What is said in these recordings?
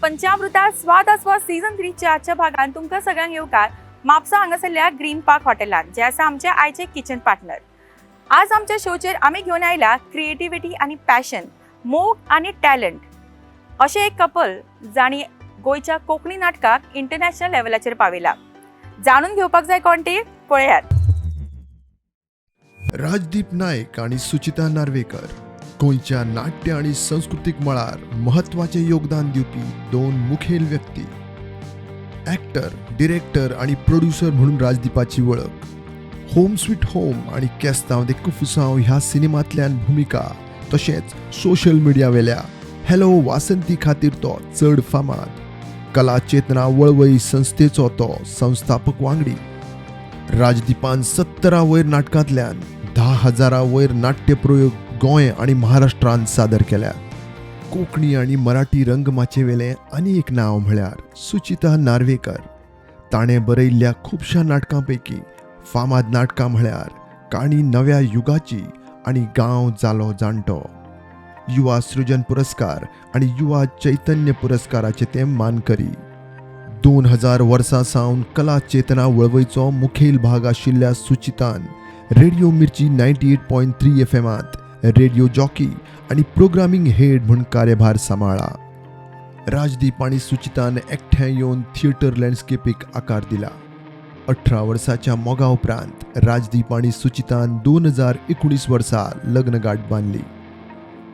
पंचामृता स्वाद आस्वाद सीझन थ्रीच्या आजच्या भागान तुमकां सगळ्यांक येवकार म्हापसा हांगासरल्या ग्रीन पार्क हॉटेलान, जे आसा आमचे आयचे किचन पार्टनर. आज आमच्या शोचेर आमी घेवन आयला क्रिएटिविटी आनी पॅशन, मोग आनी टॅलंट अशें एक कपल जाणी गोंयच्या कोंकणी नाटकाक इंटरनॅशनल लेवलाचेर पावयला. जाणून घेवपाक जाय कोण ती? पळयात. राजदीप नायक आणि सुचिता नार्वेकर, गोंयच्या नाट्य आणि संस्कृतीक मळार म्हत्वाचें योगदान दिवपी दोन मुखेल व्यक्ती. ॲक्टर, डिरेक्टर आणि प्रोड्युसर म्हणून राजदीपाची वळख. होम स्वीट होम आणि केस्तांव दे कुफुसांव ह्या सिनेमांतल्यान भुमिका, तशेंच सोशल मिडियावेल्या हॅलो वासंती खातीर तो चड फामाद. कला चेतना वळवई संस्थेचो तो संस्थापक वांगडी. राजदीपान 70 वयर नाटकांतल्यान 10,000 वयर नाट्यप्रयोग गोंय आनी महाराष्ट्रांत सादर केल्यात. कोंकणी आनी मराठी रंगमाचयेवेलें आनी एक नांव म्हळ्यार सुचिता नार्वेकर. ताणें बरयल्ल्या खुबश्या नाटकां पैकी फामाद नाटकां म्हळ्यार काणी नव्या युगाची आनी गांव जालो जाणटो. युवा सृजन पुरस्कार आनी युवा चैतन्य पुरस्काराचे ते मानकरी. 2000 वर्सां सावन कला चेतना वळवयचो मुखेल भाग आशिल्ल्या सुचितान रेडिओ मिर्ची 98.3 एफएमांत रेडिओ जॉकी आनी प्रोग्रामींग हेड म्हूण कार्यभार सांबाळ्ळा. राजदीप आनी सुचितान एकठांय येवन थिएटर लँडस्केपीक आकार दिला. 18 वर्साच्या मोगा उपरांत राजदीप आनी सुचितान 2019 वर्सा लग्नगांठ बांदली.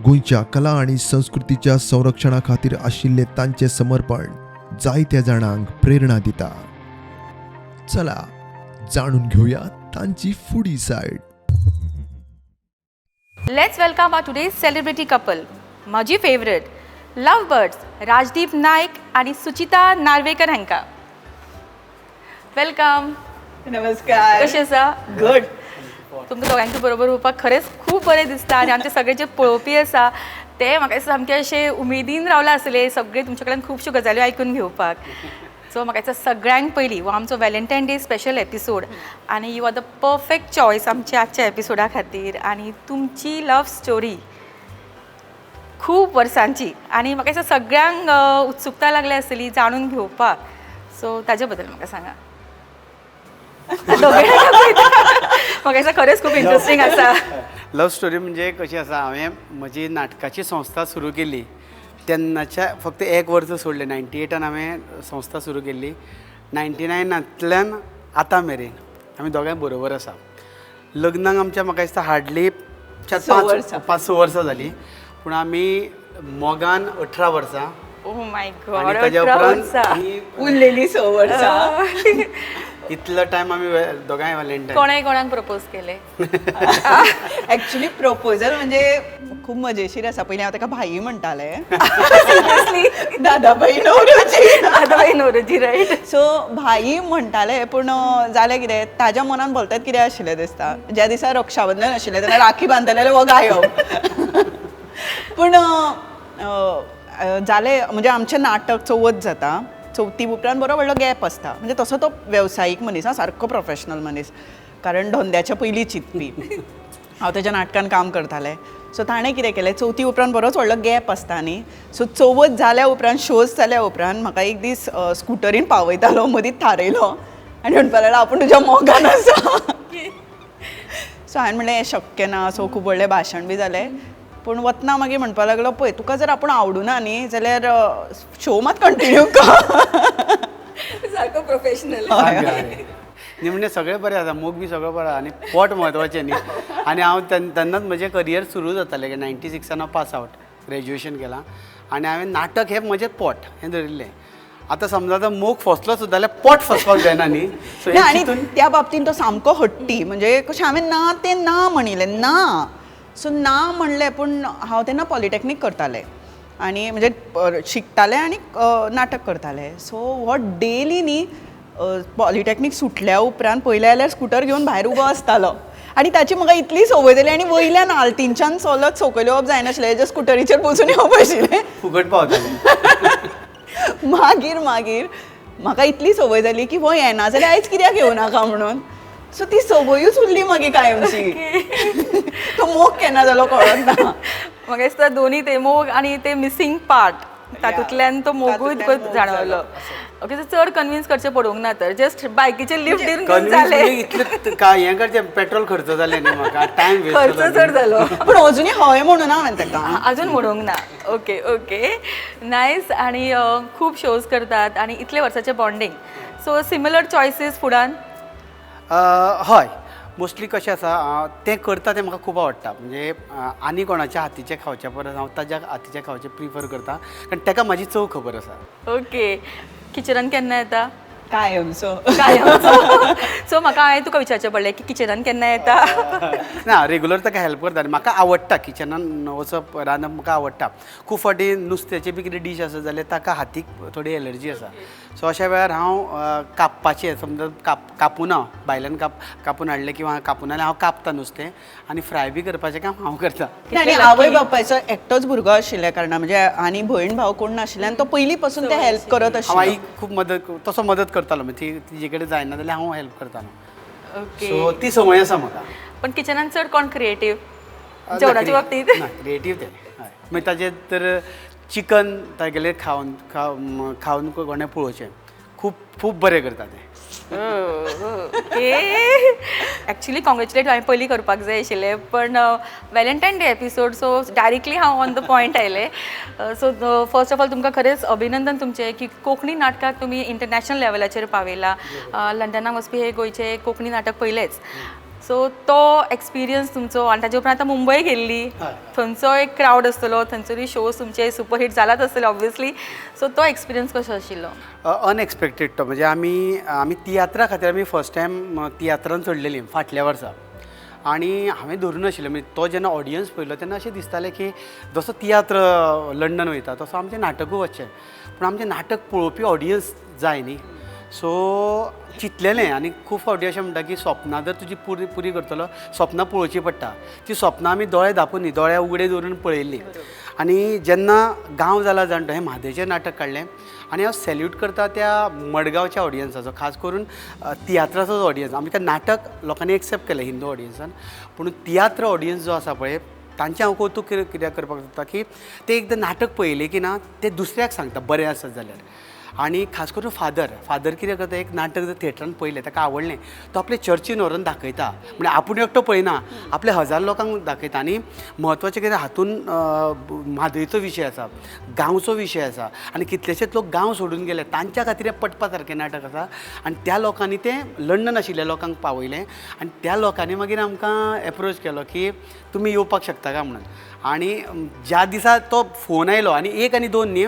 गोंयच्या कला आनी संस्कृतीच्या संरक्षणा खातीर आशिल्लें तांचें समर्पण जायत्या जाणांक प्रेरणा दिता. चला, जाणून घेवया तांची फुडी side. Let's welcome our today's celebrity couple, म्हजी favourite love birds Rajdeep Naik आणि सुचिता नार्वेकर हांकां. Welcome. नमस्कार. कशें आसा? गुड. तुमकां दोगांयच्या बरोबर उरपाक खरेंच खूब बरें दिसता आनी आमचे सगळे जे पळोवपी आसा ते म्हाका दिसता सामके अशे उमेदीन रावला आसले सगळे तुमचे कडेन खुबश्यो गजाल्यो आयकून घेवपाक. सो म्हाका दिसता सगळ्यांक पयलीं हो आमचो व्हॅलेंटायन डे स्पेशल एपिसोड आनी you are the perfect choice आमच्या आजच्या एपिसोडा खातीर. आनी तुमची लव स्टोरी खूब वर्सांची आनी म्हाका दिसता सगळ्यांक उत्सुकता लागल्या आसतली जाणून घेवपाक. सो ताजे बद्दल म्हाका सांगा दोगांय. म्हाका दिसता खरेंच खूब इंट्रस्टींग आसा. लव स्टोरी म्हणजे कशी आसा, हांवें म्हजी नाटकाची संस्था सुरू केली तेन्नाच्या फक्त एक वर्स सोडलें. 98न हांवें संस्था सुरू केल्ली. 99नांतल्यान आतां मेरेन आमी दोगांय बरोबर आसा. लग्नाक आमच्या म्हाका दिसता हार्डली चार स पांच वर्सां. 5-6 वर्सां जालीं, पूण आमी मोगान 18 वर्सां. ओ my आनी गॉड! ताज्या 18 उपरांत वर्सां. उरलेली 6 वर्सां. इतलो टायम आमी दोगांय व्हॅलेंटायन. कोणें कोणाक प्रपोज केलें? ऍक्च्युली प्रपोजल म्हणजे खूब मजेशीर आसा. पयलीं हांव ताका भाई म्हणटालें. Seriously? Dadabhai Naoroji. Dadabhai Naoroji, right. So भाई म्हणटाले, पूण जालें कितें, ताज्या मनान भलतेंच कितें आशिल्लें दिसता. ज्या दिसा रक्षाबंधन आशिल्लें तेन्ना राखी बांदतले जाल्यार हो गायब. पूण अ, अ, जालें म्हणजे आमचें नाटक चवथ जाता, चवथी उपरांत बरो व्हडलो गॅप आसता. म्हणजे तसो तो वेवसायीक मनीस आं, सारको प्रोफेशनल मनीस, कारण धंद्याच्या पयलीं चिंतपी. हांव तेज्या नाटकान काम करतालें. सो ताणें कितें केलें, चवथी उपरांत बरोच व्हडलो गॅप आसता न्ही, सो चवथ जाल्या उपरांत, शोज जाल्या उपरांत म्हाका एक दीस स्कुटरीन पावयतालो, मदींच थारयलो आनी म्हणपाक लागलो, आपूण तुज्या मोगान आसा. सो हांवें म्हणलें, हें शक्य ना. सो खूब व्हडलें भाशण बी जालें, पूण वतना मागीर म्हणपाक लागलो, पळय, तुका जर आपूण आवडुना न्ही जाल्यार शो मात कंटिन्यू कर. सारको प्रोफेशनल. निमणें सगळें बरें आसा, मोग बी सगळो बरो आसा आनी पोट म्हत्वाचें न्ही. आनी हांव तेन्नाच म्हजें करियर सुरू जातालें. 96न हांव पास आवट, ग्रॅज्युएशन केलां आनी हांवें नाटक हें म्हजें पोट हें धरिल्लें. आतां समजा आतां मोग फसलो सुद्दां जाल्यार पोट फसपाक जायना न्ही. सो ना, आनी त्या बाबतीन तो सामको हट्टी. म्हणजे कशें, हांवें ना तें ना म्हणिल्लें ना. सो ना म्हणलें, पूण हांव तेन्ना पॉलिटॅक्नीक करतालें आनी म्हणजे शिकतालें आनी नाटक करतालें. सो हो डेली न्ही, पॉलिटॅक्नीक सुटल्या उपरांत पयलें जाल्यार स्कुटर घेवन भायर उबो आसतालो आनी ताची म्हाका इतली संवय जाली आनी वयल्यान आल्तीनच्यान चलत सकयल येवप जायनाशिल्लें, हेज्या स्कुटरीचेर बसून येवप आशिल्लें. फुकट पावतालें. मागीर मागीर म्हाका इतली संवय जाली की हो येना जाल्यार आयज कित्याक येवं नाका म्हणून. सो ती संवयूच उरली मागीर कायमची. तो मोग केन्ना जालो कळत ना. म्हाका दिसता दोन्ही ते मोग आणि ते मिसिंग पार्ट. तातूंतल्यान तो मोगूय तुका तातूंतल्यान मोग जाणवलो. ओके, सो चड कन्विन्स करचें पडूंक ना तर, जस्ट बायकीचेर लिफ्ट दिवन कन्विन्स जालें. म्हणजे इतलें काय हें करचें, पेट्रोल खर्च जालें न्ही म्हाका, टायम वेस्ट. खर्च चड जालो. पूण अजुनूय हय म्हणून हांवें ताका. अजून म्हणूंक ना. Okay okay, nice. आणि खूब शोज करतात आणि इतले वर्साचे बॉन्डिंग, सो सिमिलर चॉयसीस फुडान? हय, मोस्टली कशें आसा, तें करता तें म्हाका खूब आवडटा. म्हणजे आनी कोणाच्या हातीचें खावच्या परस हांव ताज्या हातीचें खावचें प्रिफर करता, कारण ताका म्हाजी चव खबर आसा. ओके, किचनान केन्ना येता? कायमचो. सो म्हाका हांवें तुका विचारचें पडलें की किचनान केन्ना येता. ना, रेगुलर ताका हेल्प करता आनी म्हाका आवडटा किचनान वचप, रांदप म्हाका आवडटा. खूब फावटी नुस्त्याचे बी कितें डीश आसा जाल्यार ताका हातीक थोडी एलर्जी आसा, सो अशा वेळार हांव कापपाचें समजा कापुना, भायल्यान कापून हाडलें किंवा कापून जाल्यार हांव कापता नुस्तें आनी फ्राय बी करपाचें काम हांव करता. आनी आवय बापायचो एकटोच भुरगो आशिल्ल्या कारणान, म्हणजे आनी भयण भाव कोण नाशिल्ल्यान तो पयलीं पासून ते हेल्प करत हांव आशिल्लो. आईक खूब मदत, तसो मदत करतालो, म्हणजे ती तिजे कडेन जायना जाल्यार हांव हेल्प करतालो. सो ती संवय आसा म्हाका. पण किचनान चड कोण क्रिएटीव जेवणाच्या बाबतीत? ना, क्रिएटीव तें हय. मागीर ताजें तर चिकन तागेलें खावन खावन कोणें पळोवचें, खूब खूब बरें करता तें. ओके, ॲक्च्युली कॉंग्रेच्युलेट हांवें पयलीं करपाक जाय आशिल्लें, पण Valentine day episode, so directly हांव ऑन the point आयलें. सो फर्स्ट ऑफ ऑल तुमकां खरेंच अभिनंदन तुमचें की कोंकणी नाटकाक तुमी इंटरनॅशनल लेवलाचेर पावयला. लंडनाक वचपी हे गोंयचें कोंकणी नाटक पयलेंच, सो तो एक्सपिरियन्स तुमचो आनी ताजे उपरांत आतां मुंबय गेल्ली, थंयचो एक क्रावड आसतलो, थंयसरूय शोज तुमचे सुपरहीट जालाच आसतले ऑब्वियसली, सो तो एक्सपिरियन्स कसो आशिल्लो? अनएक्सपेक्टेड तो. म्हणजे आमी आमी तियात्रा खातीर आमी फर्स्ट टायम तियात्रान चडलेलीं फाटल्या वर्सा आनी हांवें धरून नाशिल्लें. म्हणजे तो जेन्ना ऑडियन्स पळयलो तेन्ना अशें दिसतालें की जसो तियात्र लंडन वयता तसो आमचें नाटकूय वचचें, पूण आमचें नाटक पळोवपी ऑडियन्स जाय न्ही. सो चिंतलेलें आनी खूब फावटी अशें म्हणटा की स्वप्नां जर तुजी पुरी पुरी करतलो, स्वप्नां पळोवचीं पडटा. ती स्वप्नां आमी दोळे धांपून न्ही, दोळे उगडे दवरून पळयल्लीं. आनी जेन्ना गांव जाला जाणटो हें म्हादयचें नाटक काडलें आनी हांव सॅल्यूट करता त्या मडगांवच्या ऑडियन्साचो, खास करून तियात्राचो ऑडियन्स. आमी तें नाटक लोकांनी एक्सेप्ट केलें हिंदू ऑडियन्सान, पूण तियात्र ऑडियन्स जो आसा पळय तांचें हांव कौतूक कित्याक करपाक सोदता की ते एकदां नाटक पळयलें की ना ते दुसऱ्याक सांगता बरें आसत जाल्यार. आनी खास करून फादर, फादर कितें करता, एक नाटक जर थिएटरान पळयलें ताका आवडलें तो आपले चर्चीन व्हरून दाखयता, म्हणजे आपूण एकटो पळयना, आपल्या हजार लोकांक दाखयता. आनी म्हत्वाचें कितें हातून म्हादयचो विशय आसा, गांवचो विशय आसा आनी कितलेशेच लोक गांव सोडून गेले तांच्या खातीर हें पटपा सारकें नाटक आसा. आनी त्या लोकांनी तें लंडन आशिल्ल्या लोकांक पावयलें आनी त्या लोकांनी मागीर आमकां एप्रोच केलो की तुमी येवपाक शकता काय म्हणून. आनी ज्या दिसा तो फोन आयलो आनी एक आनी दोन न्ही,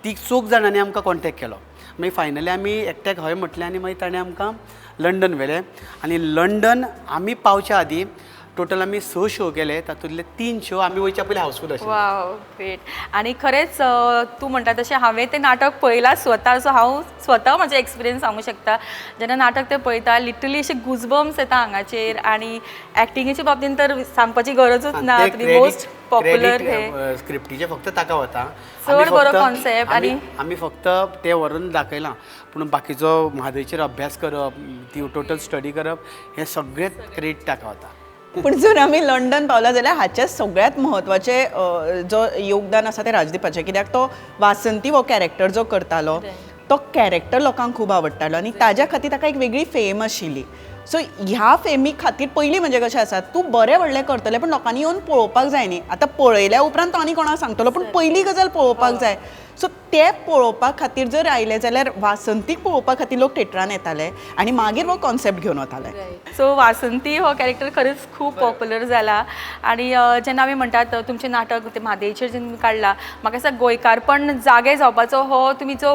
ती चौग जाणांनी आमकां कॉन्टेक्ट केलो. मागीर फायनली आमी एकट्याक हय म्हटलें आनी मागीर ताणें आमकां लंडन व्हेलें. आनी लंडन आमी पावच्या आदीं टोटल आमी 6 शो केले, तातूंतले 3 शो आमी वयच्या पयलीं हावसफूल आशिल्ले. वाव, ग्रेट. आनी खरेंच तूं म्हणटा तशें हांवें तें नाटक पळयलां स्वता, सो हांव स्वता म्हजें एक्सपिरियन्स सांगूंक शकता. जेन्ना नाटक तें पळयता लिटरली अशें गुजबम्स येता आंगाचेर आनी एक्टिंगेच्या बाबतीन तर सांगपाची गरजूच ना, मोस्ट पॉप्युलर हे स्क्रिप्टीचें फक्त ताका वता, चड बरो कॉन्सेप्ट. आनी आमी फक्त तें व्हरून दाखयलां, पूण बाकीचो म्हादयचेर अभ्यास करप, ती टोटल स्टडी करप हें सगळें क्रेडीट ताका वता. पूण जर आमी लंडन पावला जाल्यार हाचें सगळ्यांत म्हत्वाचें जो योगदान आसा तें राजदीपाचें, कित्याक तो वासंती हो कॅरेक्टर जो करतालो तो कॅरेक्टर लोकांक खूब आवडटालो आनी ताज्या खातीर ताका एक वेगळी फेम आशिल्ली. सो ह्या फेमी खातीर पयलीं म्हणजे कशें आसा, तूं बरें व्हडलें करतलें पूण लोकांनी येवन पळोवपाक जाय न्ही. आतां पळयल्या उपरांत तो आनी कोणाक सांगतलो, पूण पयली गजाल पळोवपाक जाय. सो ते पळोवपा खातीर जर आयले जाल्यार वासंतीक पळोवपा खातीर लोक थिएटरान येताले आनी मागीर हो कॉन्सेप्ट घेवन वताले. सो वासंती हो कॅरेक्टर खरेंच खूब पॉप्युलर जाला. आनी जेन्ना आमी म्हणटात तुमचें नाटक तें म्हादयचेर जेन्ना काडलां, म्हाका दिसता गोंयकारपण जागे जावपाचो हो तुमी जो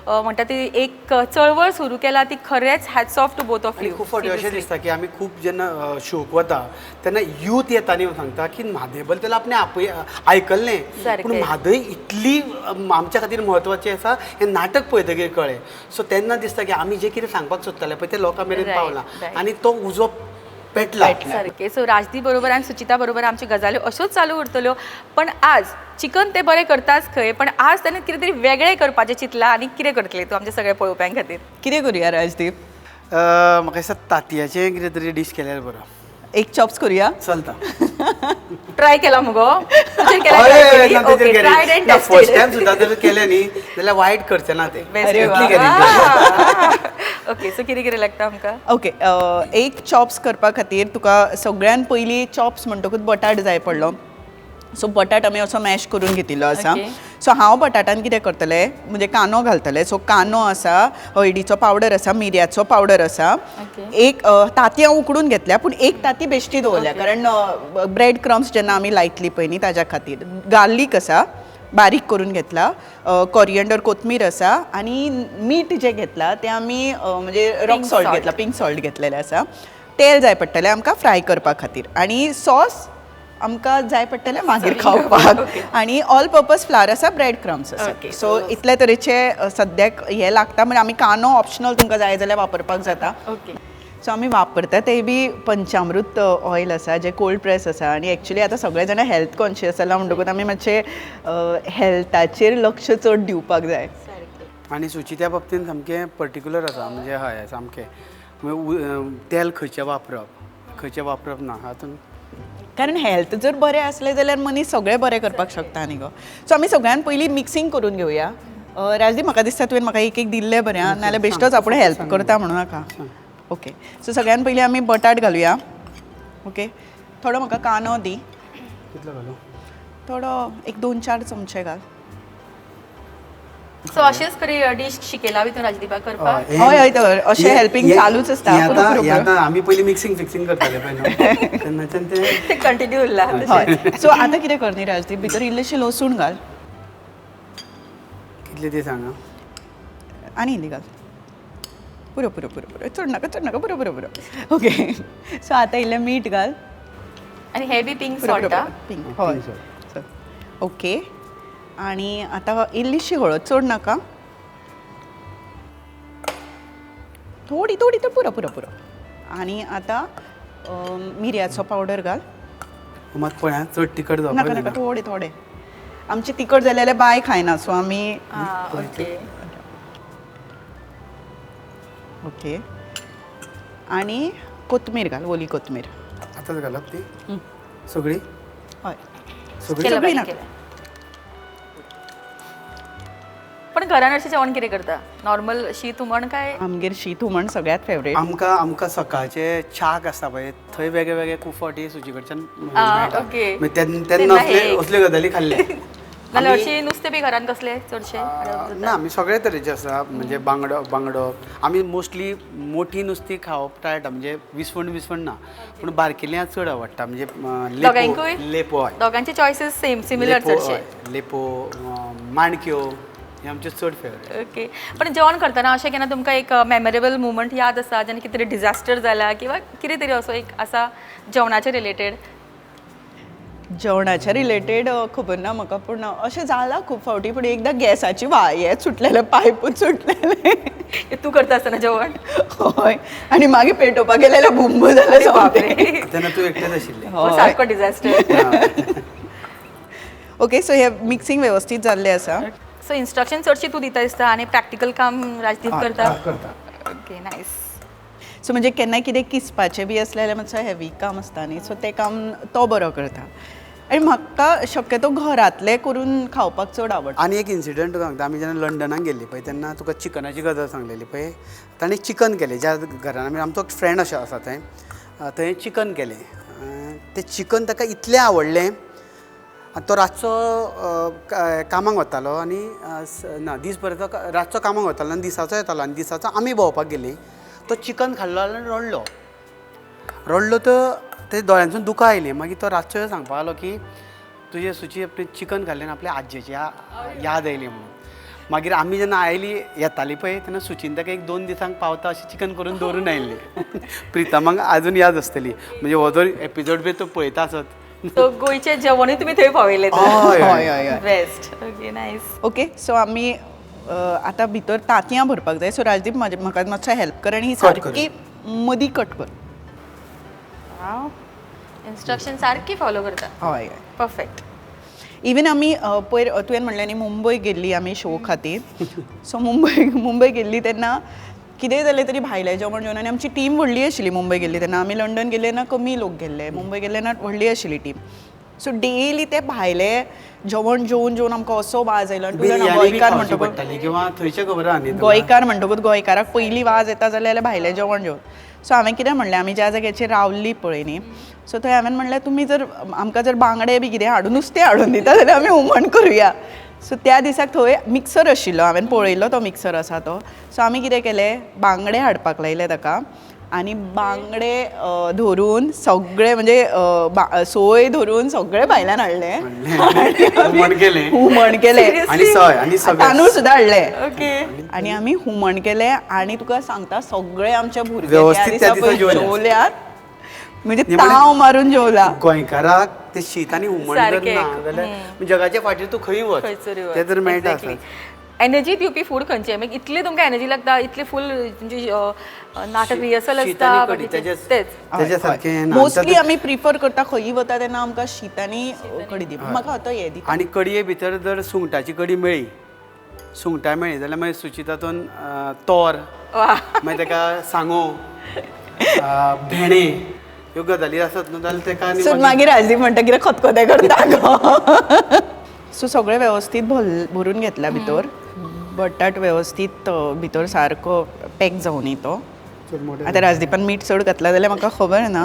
म्हणटा ती एक चळवळ सुरू केला ती खरेंच hats off to both of you. खूब फावटी अशें दिसता की आमी खूब जेन्ना शोक वता तेन्ना यूथ येता आनी सांगता की म्हादय बद्दल आपणें आयकल्लें, पूण म्हादय इतली आमच्या खातीर म्हत्वाचें आसा हें नाटक पळयतकीर कळ्ळें. सो तेन्ना दिसता की आमी जें कितें सांगपाक सोदताले पळय तें लोकां मेरेन पावलां आनी तो उजो पेटला. सारकें. सो राजदीप बरोबर आनी सुचिता बरोबर आमच्यो गजाल्यो अश्योच चालू उरतल्यो, पण आज चिकन ते बरें करताच खंय, पण आज ताणें कितें तरी वेगळें करपाचें चिंतलां आनी कितें करतलें तूं आमच्या सगळ्या पळोवप्यां खातीर? कितें करुया राजदीप? म्हाका दिसता तांतयाचें कितें तरी डीश केल्यार बरो. एक चॉप्स करुया, चलता. ट्राय केला मुगो? तुजेर केला हय, try हय, पयलीं? ना, तेजेर Okay, tried guarantee. and ना, फर्स्ट tested. Time सुद्दां जर केलें न्ही जाल्यार वायट करचें ना तें. Best. अरे इतली वा. गॅरंटी. ओके, सो कितें कितें लागता आमकां? ओके, एक चॉप्स करपा खातीर तुका सगळ्यान पयलीं चॉप्स म्हणटकूच बटाट जाय पडलो. सो बटाट आमी असो मॅश करून घेतिल्लो आसा. सो हांव बटाटान कितें करतलें म्हणजे कांदो घालतलें. सो कांदो आसा, हळदीचो पावडर आसा, मिरयाचो पावडर आसा. एक तांतयां उकडून घेतल्या, पूण एक तांती बेश्टी दवरल्या कारण ब्रेड क्रम्स जेन्ना आमी लायतली पळय न्ही ताज्या खातीर. गार्लीक आसा, बारीक करून घेतला, कोरियंडर कोथमीर आसा आनी मीठ जें घेतलां तें आमी म्हणजे रॉक सॉल्ट salt. घेतला, पिंक सॉल्ट घेतलेलें आसा. तेल जाय पडटलें आमकां फ्राय करपा खातीर आनी सॉस आमकां जाय पडटलें मागीर खावपाक. आनी ऑल पर्पज फ्लावर आसा, ब्रेड क्रम्स आसा. सो इतले तरेचे सद्याक हें लागता. म्हणजे आमी कांदो ऑप्शनल, तुमकां जाय जाल्यार वापरपाक जाता. सो आमी वापरता ते बी पंचामृत ऑयल आसा जें कोल्ड प्रेस आसा. आनी एक्चुली आतां सगळे जाणां हेल्थ कॉन्शियस जाला म्हणटकूच आमी मातशे हेल्थाचेर लक्ष चड दिवपाक जाय. आनी सुची त्या बाबतीन सामकें पर्टिक्युलर आसा. म्हणजे हय, सामकें तेल खंयचें वापरप, खंयचें वापरप ना हातून. कारण हेल्थ जर बरें आसलें जाल्यार मनीस सगळें बरें करपाक शकता न्ही गो. सो आमी सगळ्यान पयलीं मिक्सींग करून घेवया. राजदीप, म्हाका दिसता तुवें म्हाका एक एक दिल्लें बरें आं, नाजाल्यार बेश्टोच आपूण हेल्प करता म्हणू नाका. ओके, सो सगळ्यान पयलीं आमी बटाट घालुया. ओके, थोडो म्हाका कांदो दी. कितलो घालूं? थोडो एक 2-4 चमचे घाल. सो अशेंच खरी डीश शिकयला बी तूं राजदीपाक करपाक? हय, हय, तर अशें helping चालूच आसता. हे पुरो, पुरो, आतां पुरो. आतां आमी पयलीं मिक्सिंग फिक्सिंग करताले पळय न्हू, तेन्नाच्यान ते कंटिन्यू उरला. हय, सो आतां कितें कर न्ही राजदीप, भितर इल्लेशें लसूण घाल. कितले ते सांगा. आनी इल्ली घाल. पुरो पुरो पुरो पुरो, चड नाका, चड नाका, पुरो पुरो पुरो. ओके, सो आतां इल्लें मीठ घाल. आनी हे बी पिंक पुरो, पुरो, सॉल्ट? पुरो. पिंक, हय. ओके, आनी आतां इल्लीशी हळद, चड नाका, थोडी थोडी तर पुरो पुरो पुरो. आनी आतां मिरयाचो पावडर घाल. मात पळय आं, चड तिखट नाका जावपाक नाका, दिना. थोडे थोडे. आमची तिखट जालें जाल्यार बाय खायना, सो आमी ओके. ओके, आनी कोथमीर घाल, ओली कोथमीर. आतांच घालप ती सगळी? हय. सगळी. केलं सगळी बारीक नाका. केलं. पण घरान अशें जेवण कितें करता? नॉर्मल शीत हुमण काय? आमगेर शीत हुमण सगळ्यांत फेवरेट. आमकां आमकां सकाळचे च्याक आसता पळय, थंय वेगळे वेगळे खूब फावटी सुची कडच्यान मेळटा. मागीर तेन्ना तेन्ना असले एक. असल्यो गजाली खाल्ले. नाल्यार हरशीं नुस्तें बी घरान कसलें चडशें? ना, आमी सगळे तरेचे आसा. म्हणजे बांगडो, बांगडो आमी मोस्टली मोठी नुस्तीं खावप टाळटा. म्हणजे विसवण विसवण ना, पूण बारकेले चड आवडटा. म्हणजे लेपो. दोगांयकूय? लेपो, हय. दोगांचे चॉयसीस सेम सिमिलर लेपो, चडशे? हय, लेपो, माणक्यो हे आमचे चड फेवरेट. ओके, पण जेवण करतना अशें केन्ना तुमकां एक मेमोरेबल मुवमेंट याद आसा, जेन्ना कितें तरी डिझास्टर जाला किंवा कितें तरी असो एक आसा जेवणाचे रिलेटेड? जेवणाच्या रिलेटेड खबर ना म्हाका, पूण अशें जालां खूब फावटी. पूण एकदां गॅसाची हें सुटलेलें, पायपूच सुटलेलें. तूं करता आसतना जेवण? हय, आनी मागीर पेटोवपाक गेलें जाल्यार बुंब जालें बापरे. तेन्ना तूं एकटेच आशिल्लें. हो, सारको डिझास्टर. ओके, सो हे मिक्सिंग वेवस्थीत जाल्लें आसा. सो इन्स्ट्रक्शन चडशी तूं दिता दिसता आनी प्रॅक्टिकल काम राजदीप करता? करता. Okay, nice. सो म्हणजे केन्नाय कितें किसपाचें बी आसलें जाल्यार मातसो हेवी काम आसता न्ही, सो तें काम तो बरो करता. आनी म्हाका शक्यतो घरांतलें करून खावपाक चड आवडटा. आनी एक इन्सिडंट तुका सांगता. आमी जेन्ना लंडनाक गेल्ली पळय तेन्ना तुका चिकनाची गजाल सांगलेली पळय, ताणें चिकन केलें. ज्या घरान आमी, आमचो फ्रेंड अशें आसा थंय, थंय चिकन केलें. तें चिकन ताका इतलें आवडलें आनी तो रातचो कामाक वतालो आनी ना, दीसभर तो रातचो कामाक वतालो आनी दिसाचो येतालो आनी दिसाचो आमी भोंवपाक गेलीं. तो चिकन खाल्लो आनी रडलो, रडलो तर ते दोळ्यांसून दुकां आयलीं. मागीर तो रातचो सांगपाक लागलो की तुजे सुची आपणें चिकन खाल्लें आनी आपल्या आजयेची याद आयली म्हणून. मागीर आमी जेन्ना आयली येताली पळय तेन्ना सुचीन ताका 1-2 दिसांक पावता अशें चिकन करून दवरून आयिल्लें. प्रितमाक आजून याद आसतली, म्हणजे हो जर एपिसोड बी तो पळयता आसत. सो गोंयचें जेवणूय तुमी थंय पावयलें? हय. हय हय हय. Best. Okay, nice. Okay, so आमी आतां भितर तांतयां भरपाक जाय. सो राजदीप, म्हाका मातसो हेल्प कर आनी ही सारकी मदीं कट कर. इन्स्ट्रक्शन सारकी फॉलो करता. हय. परफेक्ट. इवन आमी पयर तुवें म्हणलें न्ही मुंबय गेल्ली आमी शो खातीर. सो मुंबय मुंबय गेल्ली तेन्ना कितेंय जालें तरी भायलें जेवण जेवन. आनी आमची टीम व्हडली आशिल्ली मुंबय गेल्ली तेन्ना. आमी लंडन गेल्ले ना कमी लोक गेल्ले, मुंबय गेल्ले ना व्हडली आशिल्ली टीम. सो डेली ते भायले जेवण जेवन जेवन आमकां असो वाज आयलो. आनी तूं जाणा बिरयानी बी गोंयकार खावची म्हणटकूच पडटाली किंवा थंयचें खबर आहा न्ही तुका. गोंयकार म्हणटकूच गोंयकाराक पयलीं वाज येता जाल्यार भायलें जेवण जेवन. सो हांवें कितें म्हणलें, आमी ज्या जाग्याचेर रावल्ली पळय न्ही, सो थंय हांवें म्हणलें तुमी जर आमकां जर बांगडे बी कितें हाडून नुस्तें हाडून दिता जाल्यार आमी हुमण करुया. सो त्या दिसाक थंय मिक्सर आशिल्लो, हांवें पळयल्लो तो मिक्सर आसा तो. सो आमी कितें केलें, बांगडे हाडपाक लायले ताका आनी बांगडे धरून सगळे म्हणजे सोय धरून सगळे भायल्यान हाडले, हुमण केलें. हुमण केलें आनी सोय आनी सगळें. तांदूळ सुद्दां हाडले ओके. आनी आमी हुमण केलें. आनी तुका सांगता सगळे आमचे भुरगे त्या व्यवस्थित दिसा त्या दिसा पळय जेवल्यात. जेवल्यात, म्हणजे नाही म्हणजे ताव मारून जेवला. गोंयकाराक ते शीत आनी हुमण जर सारकें. ना जाल्यार जगाच्या फाटीर तूं खंय वच, खंयसरूय तें तर मेळटा. एनर्जी दिवपी फूड खंयचें? मागीर इतली तुमकां एनर्जी लागता, इतली फूल तुमची नाटक रिहर्सल शीत आसता, आनी कढी, बाकीचें. तेच. तेज्या सारकें हें ना. मोस्टली आमी प्रिफर करता खंयी वता तेन्ना आमकां शीत आनी कडी दी. म्हाका आतां हें दिता. आनी कडये भितर जर सुंगटाची कडी मेळ्ळी, सुंगटां मेळ्ळी जाल्यार मागीर सुचितातून तोर, मागीर ताका सांगो, भेणे ह्यो गजाली आसत न्हू जाल्यार ताका आनी सो मागीर राजदीप म्हणटा कितें खतखतें करता गो. सो सगळें वेवस्थीत भरून घेतला भितर, बटाट वेवस्थीत भितर सारको पॅक जावनी तो. आतां राजदीपान मीठ चड घातला जाल्यार म्हाका खबर ना.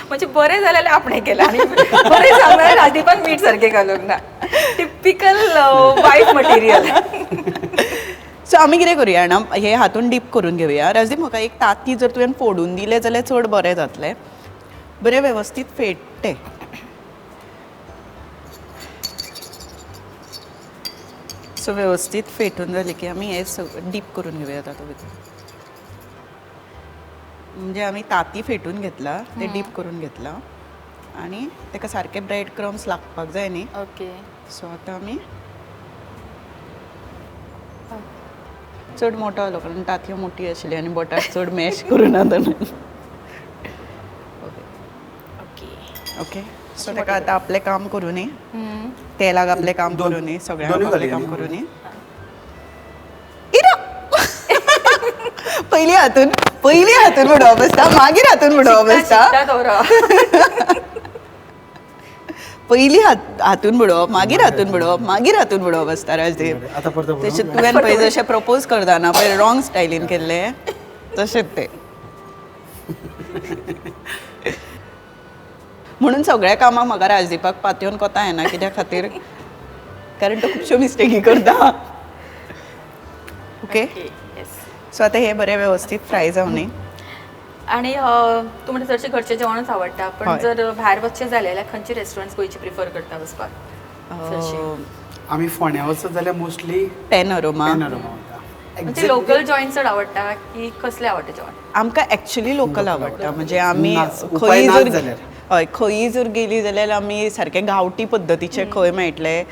म्हणजे बरें जालें जाल्यार आपणें केलें आनी बरें सांगलें राजदीपान मीठ सारकें घालूंक ना. Typical wife material. सो आमी कितें करुया जाणा, हे हातून डीप करून घेवया. राजदीप म्हाका एक तांती जर तुवें फोडून दिलें जाल्यार चड बरें जातलें. बरें वेवस्थीत फेटतें. सो वेवस्थीत फेटून जालें की आमी हें डीप करून घेवया तातूंत भितर. म्हणजे आमी तांती फेटून घेतला, ते डीप करून घेतला आनी ताका सारके ब्रेड क्रम्स लागपाक जाय न्ही. ओके. सो आतां आमी चड मोटो जालो कारण तांतयो मोटी आशिल्ली आनी बटाट चड मॅश करून आतां. ओके. ओके. सो ताका आतां आपलें काम करूं न्ही, तेलाक आपलें काम करूं न्ही, सगळ्यांक दोनूय आपलें घालया काम न्ही? करूं न्ही. इरा पयलीं हातून, पयलीं हातून उडोवप आसता, मागीर हातून उडोवप आसता. शिकता दवरप. पयलीं हातून बुडोवप, मागीर हातून बुडोवप, मागीर हातून बुडोवप आसता राजदीप. आतां परतो बुडोवप. तशें तुवें पळय जशें प्रपोज करतना पळय रॉंग स्टायलीन केल्लें तशेंच तें. म्हणून सगळ्या कामाक म्हाका राजदीपाक पातयेवन कोता येना, कित्या खातीर, कारण तो खुबश्यो मिस्टेकी करता. ओके. सो आतां हे बरें वेवस्थीत फ्राय जावनी. आनी तूं म्हणटा चडशें घरचें जेवणच आवडटा, पण जर भायर वचचें जालें जाल्यार खंयचे रेस्टॉरंट्स गोंयचे प्रिफर करता वचपाक? आमी फोंड्या वचत जाल्यार मोस्टली पॅनोरमा. पॅनोरमा वता. म्हणजे लोकल जॉईंट चड आवडटा की कसलें आवडटा जेवण? आमकां एक्चुली लोकल आवडटा. म्हणजे आमी उपाय खंय नाच जर जाल्यार. हय, खंयी जर गेली जाल्यार आमी सारकें गांवठी पद्दतीचें खंय मेळटलें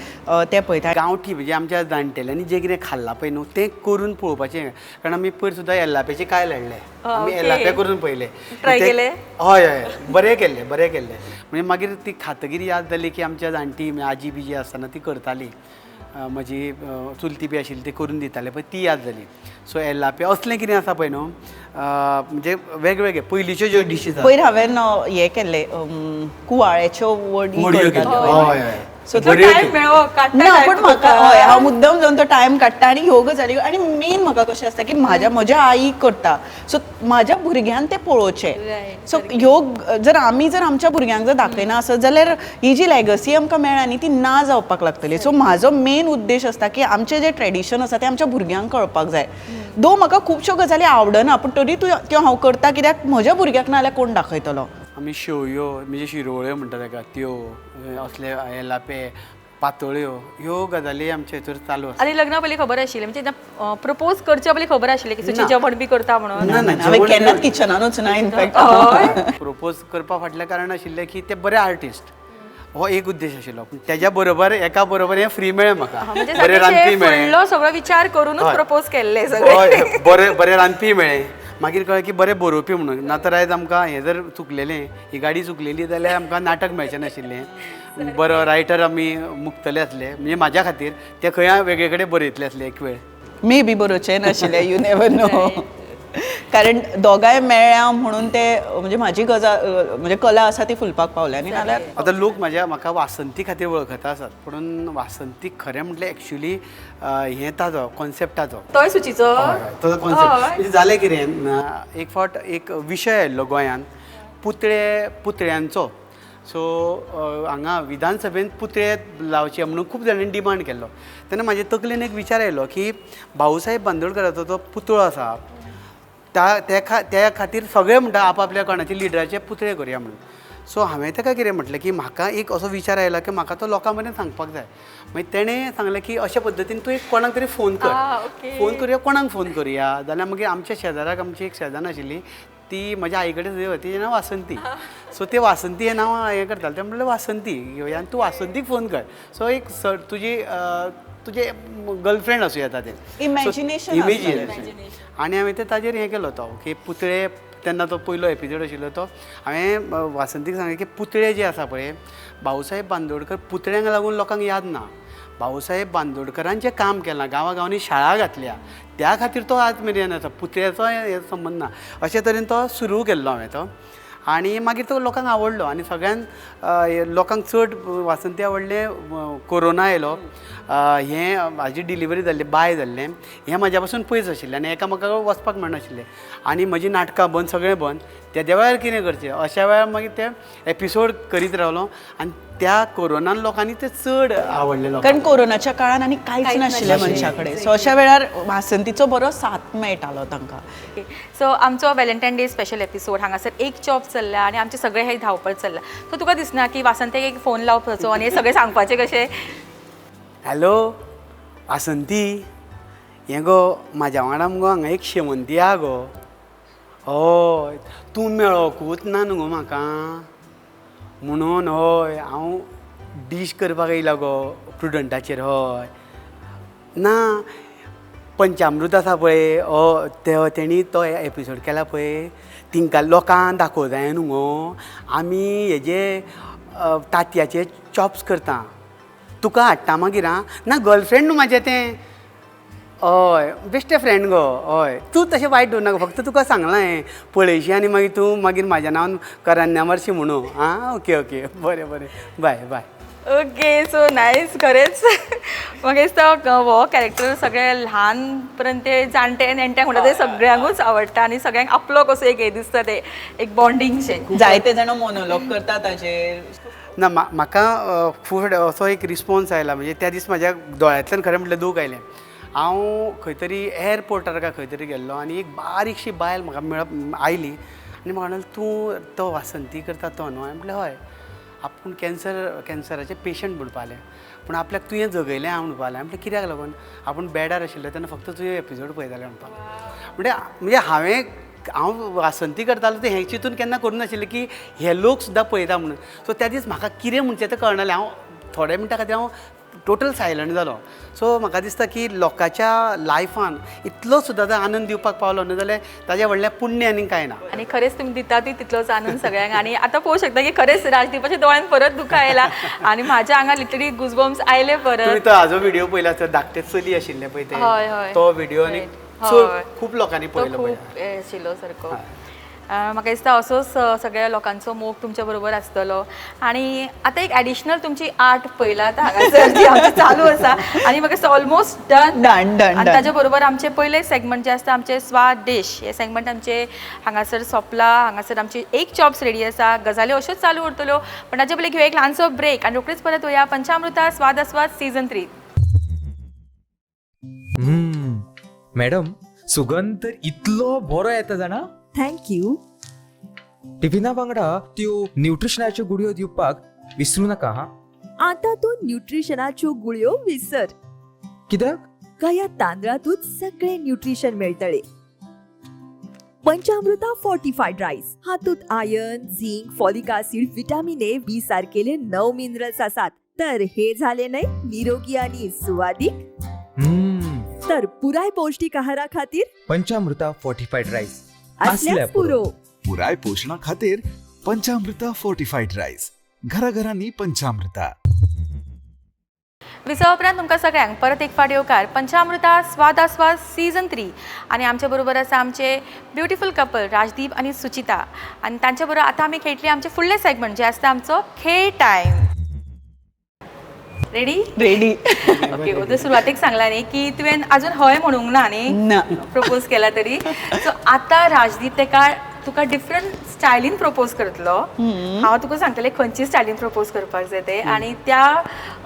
तें पळयता. गांवठी म्हणजे आमच्या जाणटेल्यांनी जें कितें खाल्लां पळय न्हू तें करून पळोवपाचें. कारण आमी पयर सुद्दां येल्लाप्याचें कायल हाडलें, आमी येल्लापे करून पळयले. ट्राय केले? हय हय, बरें केल्लें, बरें केल्लें. म्हणजे मागीर ती खातगीर याद जाली की आमच्या जाणटी आजी बिजी आसतना ती करताली, म्हजी चुलती बी आशिल्ली ती करून दिताले पळय, ती याद जाली. सो येल्लापे असलें कितें आसा पळय न्हू, म्हणजे वेगवेगळे पयलींच्यो ज्यो डिशीज आसा. पयर हांवें हें केल्लें, कुवाळ्याच्यो वडी वडयो करतात केल्ल्यो. पळय. हय हय. सो तो टायम मेळो काडटा. ना पण म्हाका हय, हांव मुद्दम जावन तो टायम काडटा. आनी ह्यो गजाली आनी मेन म्हाका कशें आसता की म्हज्या आई करता, सो म्हाज्या भुरग्यान तें पळोवचें. सो ह्यो जर आमी जर आमच्या भुरग्यांक जर दाखयना आसत जाल्यार ही जी लेगसी आमकां मेळ्ळा न्ही ती ना जावपाक लागतली. सो म्हाजो मेन उद्देश आसता की आमचें जें ट्रेडिशन आसा तें आमच्या भुरग्यांक कळपाक जाय. दो म्हाका खुबश्यो गजाली आवडना पूण तरी त्यो हांव करता कित्याक म्हज्या भुरग्याक ना जाल्यार कोण दाखयतलो. आमी शेवयो म्हणजे शिरवळ्यो म्हणटा ताका, त्यो असले येलापे, पातोळ्यो ह्यो गजाली आमच्या हितूर चालू आसा. आनी लग्ना पयलीं खबर आशिल्लें, म्हणजे प्रपोज करच्या पयलीं खबर आशिल्लें की सुची जेवण बी करता म्हणून? ना, ना, हांवें केन्नाच किचनानूच ना इनफॅक्ट. प्रपोज करपा फाटलें कारण आशिल्लें की ते बरे आर्टिस्ट, हो एक उद्देश आशिल्लो. पूण तेज्या बरोबर एका बरोबर हें फ्री मेळ्ळें म्हाका, बरें रांदपी मेळ्ळें, फुडलो सगळो विचार करूनच प्रपोज केल्ले सगळे. हय, बरें बरें रांदपी मेळ्ळें. मागीर कळ्ळें की बरें बरोवपी म्हणून. ना तर आयज आमकां हें जर चुकलेलें, ही गाडी चुकलेली जाल्यार आमकां नाटक मेळचें नाशिल्लें. बरो रायटर आमी मुकतले आसले, म्हणजे म्हाज्या खातीर ते खंय वेगळे कडेन बरयतले आसले एक वेळ. मे बी बरोवचें नाशिल्लें, you never know. कारण दोगांय मेळ्ळ्या म्हणून ते म्हणजे म्हाजी गजा म्हणजे कला आसा ती फुलपाक पावल्या आनी नाल्यार आतां लोक म्हाज्या म्हाका वासंती खातीर वळखता आसात, पूण वासंती खरें म्हटल्यार एक्चुली हें ताजो कॉन्सेप्ट ताजो तोय सुचीचो तो कॉन्सेप्ट म्हणजे जालें कितें, एक फावट एक विशय आयिल्लो गोंयांत पुतळे पुतळ्यांचो. सो हांगा विधानसभेन पुतळे लावचे म्हणून खूब जाणांनी डिमांड केल्लो. तेन्ना म्हाजे तकलेन एक विचार आयलो की भाऊसाहेब बांदोडकराचो जो पुतळो आसा त्या खातीर सगळे म्हणटा आपआपल्या कोणाचे लिडराचे पुतळे करुया म्हणून. सो हांवें ताका कितें म्हटलें की म्हाका एक असो विचार आयला की म्हाका तो लोकां मेरेन सांगपाक जाय. मागीर तेणें सांगलें की अशा पद्दतीन तूं एक कोणाक तरी फोन कर, फोन करुया, कोणाक फोन करुया जाल्यार मागीर आमच्या शेजाराक आमची एक शेजान्न आशिल्ली, ती म्हज्या आई कडेन सुद्दां, तिजें नांव वासंती. सो ते वासंती हें नांव हें करतालें, तें म्हणलें वासंती घेवया आनी तूं वासंतीक फोन कर. सो एक सर तुजी तुजें गर्लफ्रेंड आसूं येता तें इमॅजिनेशन. इमेजिनेशन. आनी हांवें तें ताजेर हें केलो तो की पुतळे, तेन्ना तो पयलो एपिसोड आशिल्लो तो हांवें वासंतीक सांगलें की पुतळे जे आसा पळय भाऊसाहेब बांदोडकर पुतळ्यांक लागून लोकांक याद ना, भाऊसाहेब बांदोडकरान जें काम केलां, गांवागांवांनी शाळा घातल्या, त्या खातीर तो आज मेरेन आसा, पुतळ्याचो हे संबंद ना. अशे तरेन तो सुरू केल्लो हांवें तो, आनी मागीर तो लोकांक आवडलो आनी सगळ्यान लोकांक चड वासंती आवडलें. कोरोना आयलो, हें म्हाजी डिलिव्हरी जाल्ली, बाय जाल्लें, हें म्हाज्या पासून पयस आशिल्लें आनी एकामेका वचपाक मेळनाशिल्लें आनी म्हजी नाटकां बंद, सगळें बंद. तेद्या वेळार कितें करचें, अशा वेळार मागीर ते एपिसोड करीत रावलो आनी त्या कोरोनान लोकांनी ते चड आवडले. कारण कोरोनाच्या काळान आनी कांयच नाशिल्लें मनशा कडेन, सो अशा वेळार वासंतीचो बरो साथ मेळटालो तांकां. सो आमचो व्हॅलेंटायन डे स्पेशल एपिसोड हांगासर एक चॉप चल्ला आनी आमचे सगळे हे धांवपळ चल्ला. सो तुका दिसना की वासंतीक एक फोन लावपाचो आनी हे सगळें सांगपाचें कशें? हॅलो वासंती, हें गो म्हाज्या वांगडा मुगो हांगा एक शेवंती आहा गो. हय, तूं मेळोकूच ना न्हू गो म्हाका, म्हणून हय हांव डीश करपाक येयला गो प्रुडंटाचेर. हय ना, पंचामृत आसा पळय, हय तेणी तो एपिसोड केला पळय, तिंकां लोकांक दाखोवंक जाय न्हू गो, आमी हेजे तांतयाचे चॉप्स करता, तुका हाडटा मागीर. आं ना, गर्लफ्रेंड न्हू म्हाजें तें, हय बेश्टें फ्रेंड गो. हय तूं तशें वायट दवरनाका, फक्त तुका सांगलां हें पळयशी आनी मागीर तूं मागीर म्हाज्या नांवान करान्या मारशी म्हणून. आं ओके ओके, बरें बरें, बाय बाय. ओके, सो नायस, खरेंच म्हाका दिसता हो कॅरेक्टर सगळे ल्हान पर्यंत ते जाणटे नेणट्यांक म्हणटा ते सगळ्यांकूच आवडटा आनी सगळ्यांक आपलो कसो एक हें दिसता, ते एक बॉन्डिंगशें. जायते जाण मोनोलॉग करता ताजेर. ना, म्हाका खूब असो एक रिस्पॉन्स आयला, म्हणजे त्या दीस म्हाज्या दोळ्यांतल्यान खरें म्हटल्यार दूख आयलें. हांव खंय तरी एअरपोर्टार काय खंय तरी गेल्लो आनी एक बारीकशी बायल म्हाका मेळप आयली आनी म्हाका म्हणलें तूं तो वासंती करता तो न्हू? हांवें म्हटलें हय. आपूण कॅन्सराचे पेशंट म्हणपा लागलें, पूण आपल्याक तुवें जगयलें हांव म्हणपा लागलें. म्हटलें कित्याक लागून? आपूण बेडार आशिल्लो तेन्ना फक्त तुवें एपिसोड पळयतालें म्हणपाक. म्हणजे हांव वासंती करतालो तें हें चिंतून केन्ना करूं नाशिल्लें की हे लोक सुद्दां पळयता म्हणून. सो त्या दीस म्हाका कितें म्हणचें तें कळनालें, हांव थोड्या मिनटां खातीर हांव टोटल सायलंट जालो. सो म्हाका दिसता की लोकांच्या लायफान इतलो सुद्दां जर आनंद दिवपाक पावलो न्हू जाल्यार ताज्या व्हडलें पुण्य आनी कांय ना. आनी खरेंच तुमी दितातूय तितलोच आनंद सगळ्यांक. आनी आतां पळोवंक शकता की खरेंच राजदीपाच्या दोळ्यान परत दुखां आयला आनी म्हाज्या आंगार लिटरली गुजबम्स आयले परत. तुमी तो हाजो व्हिडिओ पळयला आसता, धाकटे चली आशिल्लें पळय तें, तो व्हिडिओ आनी खूब लोकांनी पळयलो, खूब आशिल्लो सारको. म्हाका दिसता असोच सगळ्या लोकांचो मोग तुमच्या बरोबर आसतलो. आनी आतां एक एडिशनल तुमची आर्ट पळयला आतां हांगासर जी आमची चालू आसा आनी म्हाका दिसता ऑलमोस्ट डन डन डन. आनी ताज्या बरोबर आमचे पयले सेगमेंट जे आसता आमचे स्वाद देश हे सेगमेंट आमचे हांगासर सोंपला. हांगासर आमची एक चॉप्स रेडी आसा, गजाली अश्योच चालू उरतल्यो, पण ताजे पयलीं घेवया एक ल्हानसो ब्रेक आनी रोखडीच परत वया पंचामृता स्वाद आस्वाद सीजन 3. मॅडम, सुगंध तर इतलो बरो येता जाणा. Thank you. टिफिना वांगडा त्यो न्यूट्रिशनाच्यो गुळयो दिवपाक विसरू नका. हा, आता तूं न्यूट्रिशनाच्यो गुळयो विसर. कित्याक? कया तांदळातूच सगळे न्यूट्रिशन मेळटले. पंचामृता फोर्टिफायड रायस हातूंत iron, zinc, folic acid, vitamin A, B सारकेले 9 मिनरल्स आसात. तर हे झाले न्हय निरोगी आणि सुवादीक. तर पुराय पौष्टिक आहारा खातीर पंचामृता फोर्टिफायड रायस असल्याच पुरो. पुराय पोषणा खातीर पंचामृता फोर्टिफायड रायस, घराघरांनी पंचामृता. विसवा उपरांत तुमकां सगळ्यांक परत एक फावट येवकार पंचामृता स्वाद आस्वाद सीझन 3 आनी आमच्या बरोबर आसा आमचे ब्युटिफूल कपल राजदीप आनी सुचिता आनी तांच्या बरोबर आतां आमी खेळटली आमचे फुडले सेगमेंट जे आसता आमचो खेळ टायम. रेडी? रेडी. ओके, उदय सुरवातेक सांगला न्ही की तुवें अजून हय म्हणूंक ना न्ही ना. प्रपोज केला तरी. सो आतां राजदीप तेका तुका डिफरंट स्टायलीन प्रपोज करतलो. हांव तुका सांगतलें खंयची स्टायलीन प्रपोज करपाक जाय ते आनी त्या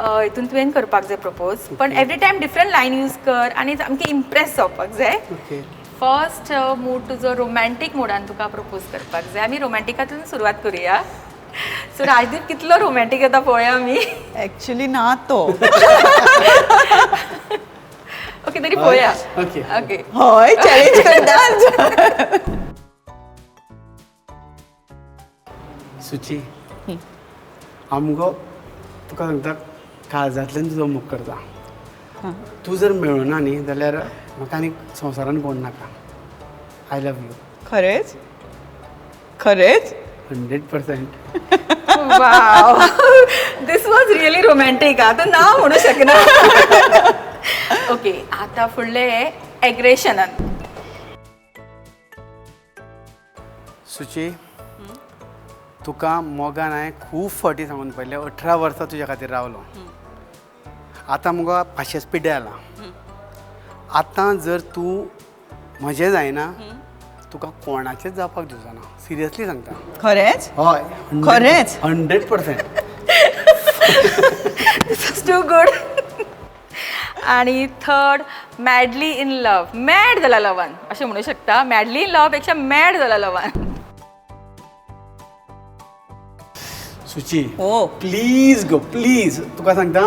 हितून तुवें करपाक जाय प्रपोज, पण every time different line use कर आनी सामकें इम्प्रेस जावपाक जाय. ओके. फर्स्ट मूड तुजो रोमॅन्टीक मोडान तुका प्रपोज करपाक जाय. आमी रोमॅन्टिकांतल्यान सुरवात करुया. सो राजदीप कितलो रोमॅन्टीक येता पळोवया आमी. ऍक्च्युली ना तो. ओके, तरी पळोवया. ओके. ओके. हय, चॅलेंज करता. सुची, हांव मुगो तुका सांगता, काळजांतल्यान तुजो मोग करता. तूं जर मेळना न्ही जाल्यार म्हाका आनी संवसारान कोण नाका. I love you. खरेंच खरेंच? 100%. Wow, this was really romantic. आतां ना म्हणू शकना. ओके, आतां फुडले एग्रेशनान. सुची, तुका मोगान हांवें खूब फावटी सांगून पळयलें. 18 वर्सां तुज्या खातीर रावलो. आतां मुगो पाशेंस पिड्ड्यार जाला. आतां जर तूं म्हजें जायना, तुका कोणाचेंच जावपाक दिवचो ना. सिरियसली सांगता. खरेंच? हय. खरेंच? 100%. This is too good. आणि third, madly in love. Mad जाला लवान अशें म्हणू शकता. मॅडली इन लव पेक्षा मॅड जाला लवान. सुची, हो. Please go, please. तुका सांगता,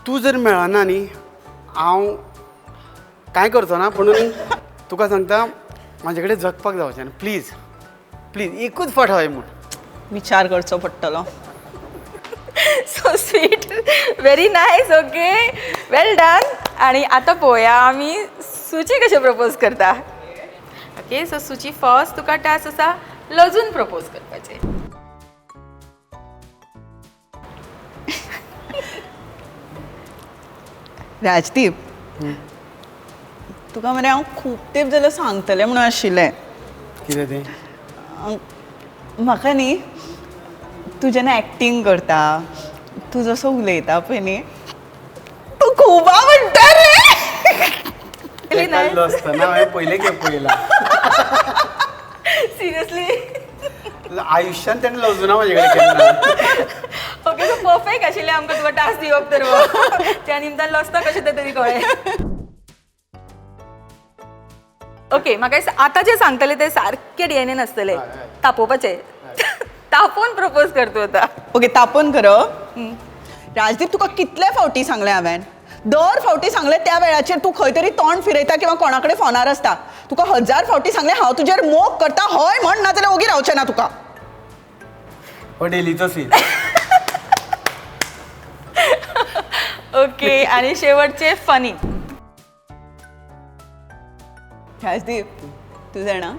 तूं जर मेळना न्ही, हांव कांय करचो ना. पुणून तुका सांगता, म्हाजे कडेन जगपाक जावचें ना. प्लीज प्लीज, एकूच फावट हय म्हूण. विचार करचो पडटलो. So sweet, very nice. Okay, well done. आणि आतां पळोवया आमी सुची कशें प्रपोज करता. ओके, सो सुची, फर्स्ट तुका टास्क आसा लजून प्रपोज करपाचें. राजदीप, तुका मरे हांव खूब तेंप जाल्यार सांगतलें म्हणून आशिल्लें. कितें तें? म्हाका न्ही तूं जेन्ना एक्टींग करता, तूं जसो उलयता पळय न्ही, तूं खूब आवडटा रे. Really nice. आसतना हांवें पयले खेप पळयला. सिरियसली? आयुश्यान तेणें लजूना म्हाजे कडेन केन्ना. ओके, सो परफेक्ट आशिल्लें आमकां तुका टास्क दिवप तर हो. त्या निमतान लजता कशें तें तरी कळ्ळें. ओके, म्हाका दिसता आतां जें सांगतलें तें सारकें डीएनएन आसतलें. तापोवपाचें, तापोवन प्रपोज कर तूं आतां. ओके, तापोवन करप. राजदीप, तुका कितले फावटी सांगलें हांवें, दर फावटी सांगलें, त्या वेळाचेर तूं खंय तरी तोंड फिरयता किंवा कोणा कडेन फोनार आसता. तुका 1000 फावटी सांगलें, हांव तुजेर मोग करता. हय म्हण, ना जाल्यार ओगी रावचें ना तुका. हो डेलीचो सीन. ओके, आणि शेवटचे फनी. राजदीप, तूं जाणा,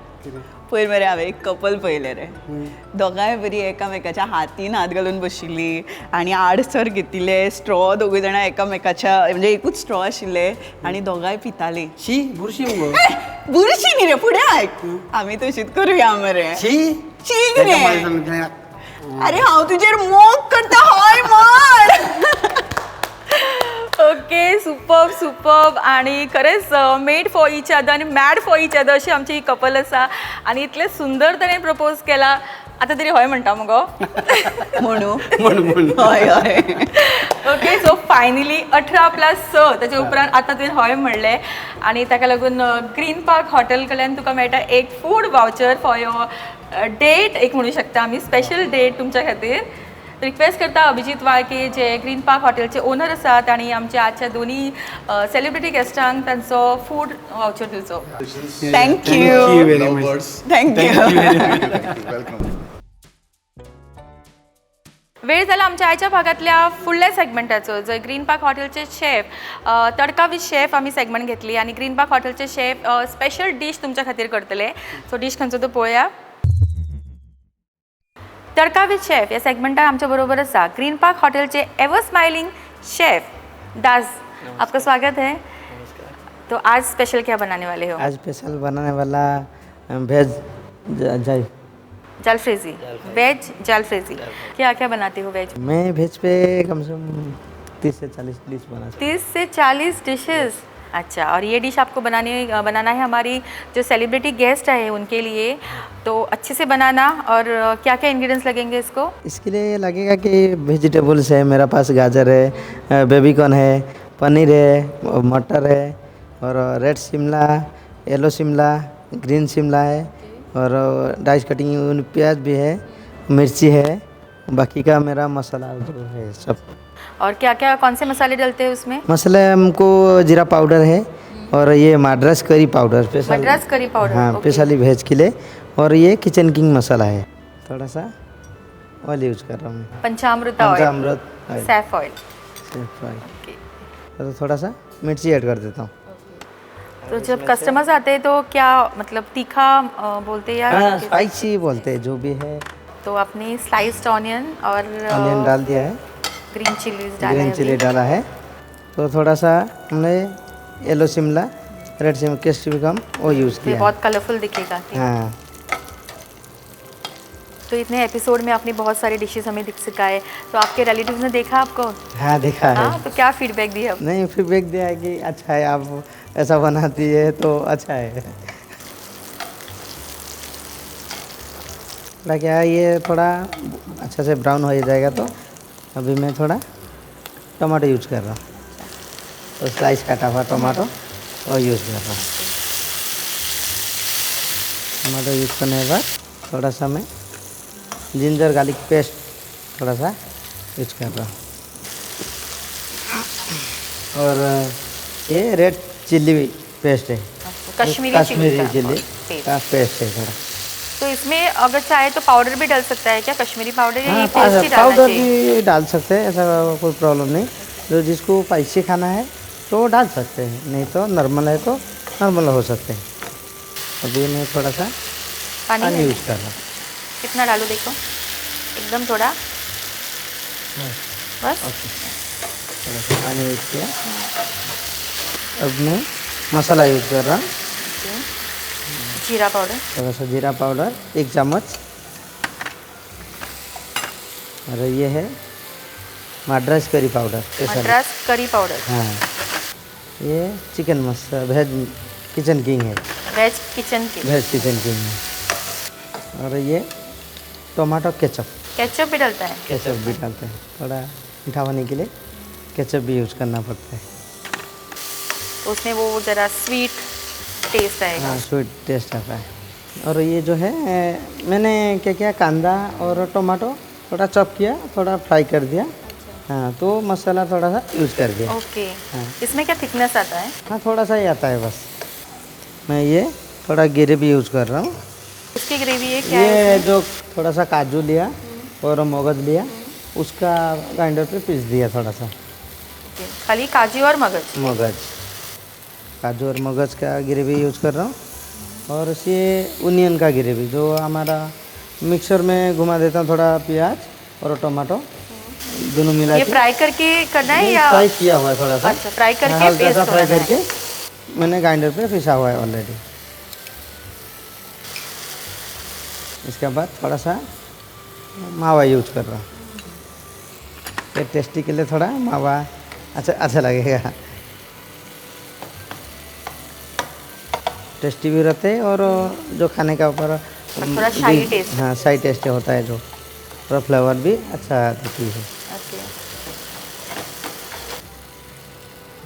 पयर मरे हांवें एक कपल पळयलें रे. दोगांय बरी एकामेकाच्या हातीन हात घालून बशिल्ली आनी आडसर घेतिल्ले स्ट्रॉ, दोगूय जाणां एकामेकाच्या, म्हणजे एकूच स्ट्रॉ आशिल्ले आनी दोगांय पितालीं. शी, बुरशी मुगो. बुरशी न्ही रे, फुडें आयक. आमी तशीच करुया मरे. शी. शी. तेका मागीर कितें? सांगलें, अरे, हांव तुजेर मोग करता, हय म्हण. Okay, superb superb. आणि खरेंच मेड फॉर इच अदर आणि मॅड फॉर इच अदर अशी आमची ही कपल आसा आणि इतले सुंदर तरेन प्रपोज केला. आतां तरी हय म्हणटा मुगो? म्हणू? म्हण म्हण. हय हय. ओके, सो फायनली 18+6 ताचे उपरांत आतां तुवें हय म्हणलें आनी ताका लागून ग्रीन पार्क हॉटेल कडल्यान तुका मेळटा एक food voucher for your date. एक म्हणू शकता आमी स्पेशल डेट तुमच्या खातीर. रिक्वेस्ट करता अभिजीत वाळके जे ग्रीन पार्क हॉटेलचे ओनर आसात आणि आमच्या आजच्या दोन्ही सेलिब्रिटी गेस्टांक तांचो फूड वावचर दिवचो. Thank you. Very much. Thank you. Welcome. वेळ जाला आमच्या आयच्या भागातल्या फुडल्या सेगमेंटाचो, जंय ग्रीन पार्क हॉटेलचे शेफ, तडका विथ शेफ आमी सेगमेंट घेतली आनी ग्रीन पार्क हॉटेलचे शेफ स्पेशल डीश तुमच्या खातीर करतले. सो डीश खंयचो तो पळोवया. तडका विथ शेफ ह्या सेगमेंटान आमच्या बरोबर आसा ग्रीन पार्क हॉटेलचे एवर स्मायलिंग शेफ दास, आपका स्वागत है। तो आज स्पेशल क्या बनाने वाले हो? आज स्पेशल बनाने वाला वेज जालफ्रेजी, वेज जालफ्रेजी। क्या क्या बनाते हो वेज? मैं वेज पे कम से कम 30 से 40 डिश बना। 30 से 40 डिशेस। अच्छा, और ये डिश आपको बनाना है हमारी जो सेलिब्रिटी गेस्ट आए उनके लिए, तो अच्छे से बनाना। और क्या क्या इंग्रेडिएंट्स लगेंगे इसको? इसके लिए लगेगा कि वेजिटेबल्स है, मेरा पास गाजर है, बेबीकॉर्न है, पनीर है, मटर है, और red Shimla, yellow Shimla, green Shimla है, और डाइस कटिंग प्याज भी है, मिर्ची है, बाकी का मेरा मसाला जो है सब। और क्या क्या, कौन से मसाले डलते हैं उसमें? मसाले हमको जीरा पाउडर है, और ये Madras curry powder special, Madras curry powder, हाँ, स्पेशली वेज के लिए। और ये किचन किंग मसाला है। थोड़ा सा ऑयल यूज कर रहा हूँ मैं, Panchamrut oil, Panchamrut oil, Saif oil, Saif oil. तो थोड़ा सा मिर्ची ऐड कर देता हूँ। तो जब कस्टमर्स आते हैं तो क्या मतलब तीखा बोलते हैं या स्पाइसी बोलते हैं जो भी है? तो आपने स्लाइस्ड ऑनियन और ऑनियन डाल दिया है, ग्रीन चिलीज डाला है, ग्रीन चिली डाला है। तो थोड़ा सा हमने येलो शिमला, रेड शिमला, कैप्सिकम वो यूज़ किया। बहुत कलरफुल दिखेगा। हाँ। तो इतने एपिसोड में आपने बहुत सारे डिशेस हमें दिख सिखाए, तो आपके रिलेटिव्स ने देखा आपको? हाँ, देखा है। हाँ, तो क्या फीडबैक दिया? नहीं, फीडबैक दिया है कि अच्छा है, आप ऐसा बनाती है तो अच्छा है। थोड़ा क्या है, ये थोड़ा अच्छा से ब्राउन हो जाएगा तो अभी मैं थोड़ा टमाटो यूज कर रहा हूँ। तो स्लाइस काटा हुआ टमाटो और यूज़ कर रहा हूँ। टमाटो यूज़ करने के बाद थोड़ा सा मैं जिंजर गार्लिक पेस्ट थोड़ा सा यूज कर रहा हूँ। और ये रेड चिल्ली पेस्ट है, कश्मीरी चिल्ली का पेस्ट है थोड़ा। तो इसमें अगर चाहे तो पाउडर भी डाल सकता है क्या? कश्मीरी पाउडर या ये पेस्ट ही डालना पाउडर चाहिए? भी डाल सकते हैं, ऐसा कोई प्रॉब्लम नहीं। जो जिसको स्पाइसी खाना है तो डाल सकते हैं, नहीं तो नॉर्मल है तो नॉर्मल हो सकते हैं। अभी मैं थोड़ा सा पानी यूज कर रहा हूँ। कितना डालू देखो, एकदम थोड़ा बस। थोड़ा सा पानी यूज किया। अब मैं मसाला यूज कर रहा हूँ, जीरा पाउडर, थोड़ा सा जीरा पाउडर 1 चम्मच। और ये है Madras curry powder, Madras curry powder. हाँ, ये chicken masala veg kitchen king है, veg kitchen king, veg kitchen king है। और ये टोमेटो केचप, केचप भी डलता है? केचप भी डालते हैं, थोड़ा मीठा होने के लिए केचप भी यूज़ करना पड़ता है। तो उसमें वो ज़रा स्वीट टेस्ट आएगा। हाँ, स्वीट टेस्ट आता है। और ये जो है मैंने क्या किया, कांदा और टोमेटो थोड़ा चॉप किया, थोड़ा फ्राई कर दिया। हाँ, तो मसाला थोड़ा सा यूज़ कर दिया। ओके। हाँ, इसमें क्या थिकनेस आता है? हाँ, थोड़ा सा ही आता है बस। मैं ये थोड़ा ग्रेवी यूज़ कर रहा हूँ। इसकी ग्रेवी है क्या? ये है जो थोड़ा सा काजू लिया और मगज लिया, उसका ग्राइंडर पे पीस दिया थोड़ा सा। खाली काजू और मगज? मगज, काजू और मगज का ग्रेवी यूज़ कर रहा हूँ। और इसे ओनियन का ग्रेवी जो हमारा मिक्सर में घुमा देता हूँ, थोड़ा प्याज और टमाटो दोनों मिला ये के। फ्राई करके करना है या फ्राई किया हुआ है थोड़ा सा? अच्छा, फ्राई करके हल्का सा पेस्ट फ्राई बनाना है। करके मैंने ग्राइंडर पे पिसा हुआ है ऑलरेडी। इसके बाद थोड़ा सा मावा यूज कर रहा हूँ, ये टेस्टी के लिए थोड़ा मावा अच्छा अच्छा लगेगा, टेस्टी भी रहते हैं। और जो खाने का ऊपर थोड़ा शाही टेस्ट, हाँ शाही टेस्ट होता है, जो थोड़ा फ्लेवर भी अच्छा देती है।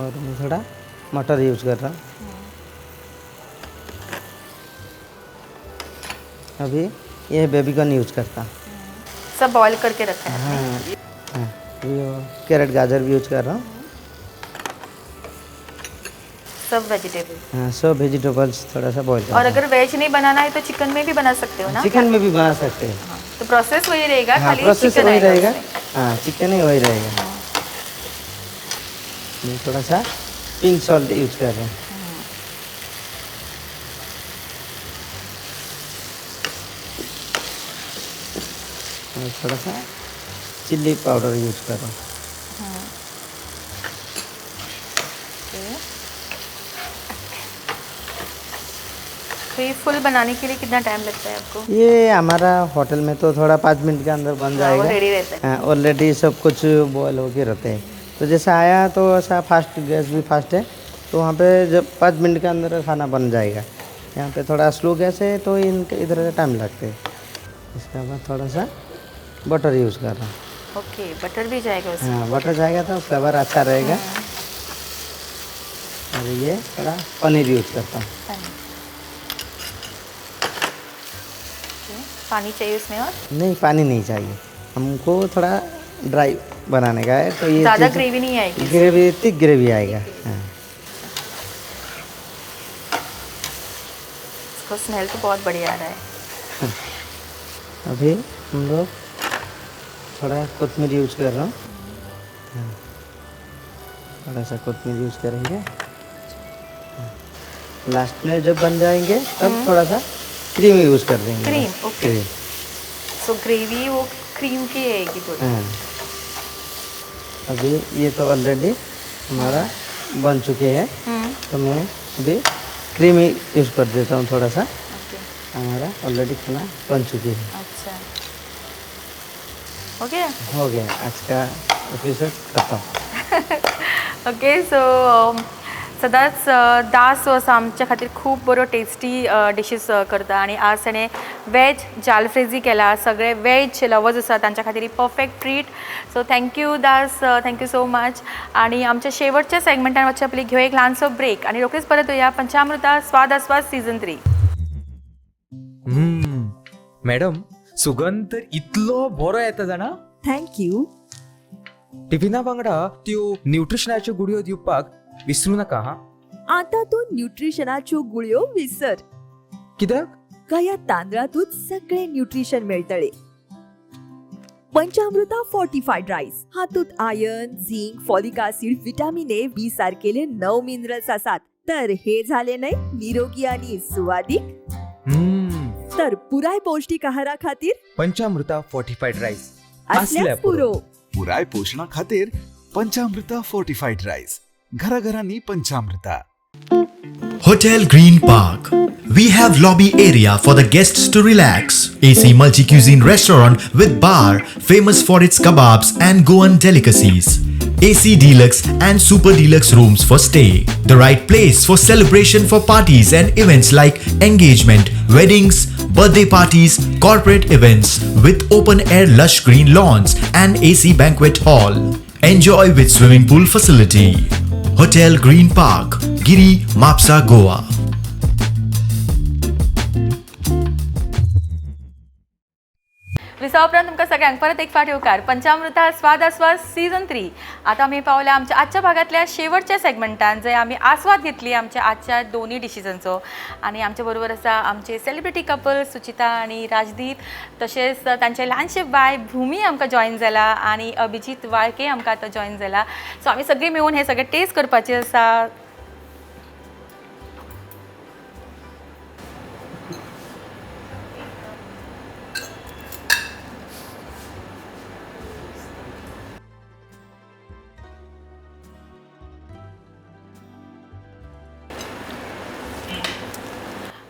और मैं थोड़ा मटर यूज कर रहा हूँ। अभी ये बेबीकॉर्न यूज करता हूँ। सब बॉईल करके रखा है। हाँ हाँ, ये कैरेट गाजर भी यूज कर रहा हूँ। सब वेजिटेबल। हाँ, सब वेजिटेबल्स थोड़ा सा बॉईल। और अगर वेज नहीं बनाना है तो चिकन में भी बना सकते हो ना? चिकन में भी बना सकते हैं। हाँ, तो प्रोसेस वही रहेगा। हाँ, खाली प्रोसेस चिकन वही आएगा रहेगा। उसमें। हाँ, चिकन ही वही रहेगा। मैं थोड़ा सा पिंक सॉल्ट यूज कर रहा हूँ। और थोड़ा सा चिल्ली पाउडर यूज कर रहा हूँ। तो ये फुल बनाने के लिए कितना टाइम लगता है आपको? ये हमारा होटल में तो थोड़ा 5 मिनट के अंदर बन हाँ, वो जाएगा। रेडी रहता है। हाँ, ऑलरेडी सब कुछ बॉयल होके रहते हैं। तो जैसा आया तो ऐसा फास्ट, गैस भी फास्ट है, तो वहाँ पे जब 5 मिनट के अंदर खाना बन जाएगा। यहाँ पे थोड़ा स्लो गैस है तो इनके इधर टाइम लगते हैं। इसका बाद थोड़ा सा बटर यूज़ कर रहा हूँ। ओके, बटर भी जाएगा उसमें। हाँ, बटर जाएगा तो फ्लेवर अच्छा रहेगा। और ये थोड़ा पनीर यूज़ करता हूँ। पनीर। ओके, पानी चाहिए उसमें? और नहीं, पानी नहीं चाहिए हमको, थोड़ा ड्राई बनाने का है तो ये ज़्यादा ग्रेवी नहीं आएगी? ग्रेवी, थिक ग्रेवी आएगा। हाँ। इसका स्मेल तो बहुत बढ़िया आ रहा है। अभी हम लोग थोड़ा कोथमीर यूज़ कर रहा हूँ। हाँ, थोड़ा सा कोथमीर यूज़ करेंगे। लास्ट में जब बन जाएंगे तब थोड़ा सा क्रीम यूज़ कर देंगे। Cream, okay. सो ग्रेवी वो क्रीम की आएगी थोड़ी। हाँ, अभी ये तो ऑलरेडी हमारा बन चुके हैं, तो मैं अभी क्रीम यूज़ कर देता हूँ थोड़ा सा। हमारा ऑलरेडी खाना बन चुकी है। अच्छा, हो गया? हो गया, आज का एपिसोड खत्म। ओके, सो सदांच दास जो आसा आमच्या खातीर खूब बरो टेस्टी डिशीज करता आनी आज ताणें वेज जालफ्रेजी केला। सगळे वेज लवर्स आसा तांच्या खातीर perfect treat. So thank you Das, thank you so much. आनी आमच्या शेवटच्या सेगमेंटान वचच्या पयलीं घेवया एक ल्हानसो ब्रेक आनी रोखडीच परत येवया पंचामृता स्वाद आस्वाद सीजन 3। मॅडम, सुगंध तर इतलो बरो येता जाणा। Thank you. टिफिना वांगडा त्यो न्यूट्रिशनाच्यो गुळयो दिवपाक विसरू नाका हा। आता तूं न्यूट्रिशनाच्यो गुळयो विसर। कित्याक? कया तांदळातूच सगळे न्यूट्रिशन मेळटले। पंचामृता फोर्टिफाईड राईस हातूत iron, zinc, folic acid, vitamin A, B सारकेले 9 मिनरल्स आसात। तर हे झाले नाही निरोगी आणि सुवादीक। तर पुराय पौष्टिक आहारा खातीर पंचामृता फोर्टिफाईड राईस असल्यास पुरो। पुराय पोषणा खातीर पंचामृता फोर्टिफाईड राईस, घराघरांनी पंचामृता। Hotel Green Park. We have lobby area for the guests to relax. AC multi-cuisine restaurant with bar famous for its kebabs and Goan delicacies. AC Deluxe and Super Deluxe rooms for stay. The right place for celebration for parties and events like engagement, weddings, birthday parties, corporate events with open air lush green lawns and AC banquet hall. Enjoy with swimming pool facility. Hotel Green Park, Giri, Mapsa, Goa. विसा उपरांत तुमकां सगळ्यांक परत एक फावट येवकार पंचामृता स्वाद आस्वाद season 3। आतां आमी पावल्या आमच्या आजच्या भागांतल्या शेवटच्या सेगमेंटान, जंय आमी आस्वाद घेतली आमच्या आजच्या दोनूय डिशीजांचो। आनी आमच्या बरोबर आसा आमचे सेलिब्रिटी कपल सुचिता आनी राजदीप, तशेंच तांचे ल्हानशे बाय भूमी आमकां जॉयन जाला आनी अभिजीत वाळके आमकां आतां जॉयन जाला। सो आमी सगळीं मेळून हें सगळें टेस्ट करपाचें आसा।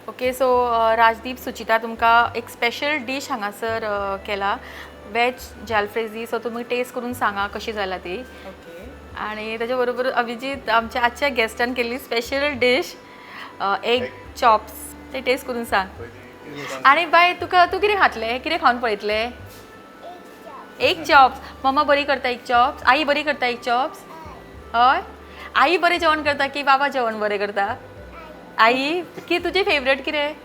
ओके, सो राजदीप, सुचिता, तुमकां एक स्पेशल डीश हांगासर केला, वेज जालफ्रेजी। सो तुमी टेस्ट करून सांगा कशी जाला ती। आनी ताच्या बरोबर अभिजीत, आमच्या आजच्या गेस्टान केल्ली स्पेशल डीश एग चॉप्स, ते टेस्ट करून सांग। आनी बाय, तुका तूं कितें खातलें, कितें खावन पळयतलें? Egg chops. मम्मा बरी करता एग चॉप्स? आई बरी करता एग चॉप्स? हय, आई बरें जेवण करता की बाबा जेवण बरें करता? आई की तुझे फेवरेट कितें?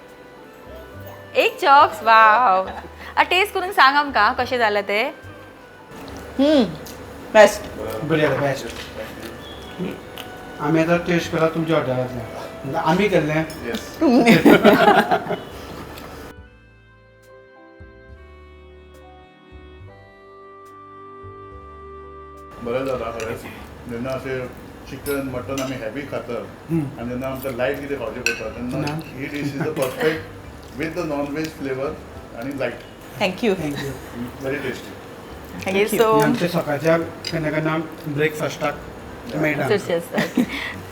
एक चॉप्स। वाव, टेस्ट करून सांग आमकां कशें जालां तें। बेस्ट। बरें, बेस्ट। आमी आतां टेस्ट केला तुमच्या हॉटेलांतलें, आमी केल्लें। बरें जालां खरेंच। जेन्ना अशें चिकन मटन आमी हेवी खातात आनी जेन्ना आमकां लायट कितें खावचें पडटा तेन्ना ही dish is a perfect with the non veg flavour आनी light. Thank you. Thank you. Very tasty. Thank you. So आमच्या सकाळच्या केन्ना केन्ना ब्रेकफास्टाक मेळटा. चडशे आसता. Okay.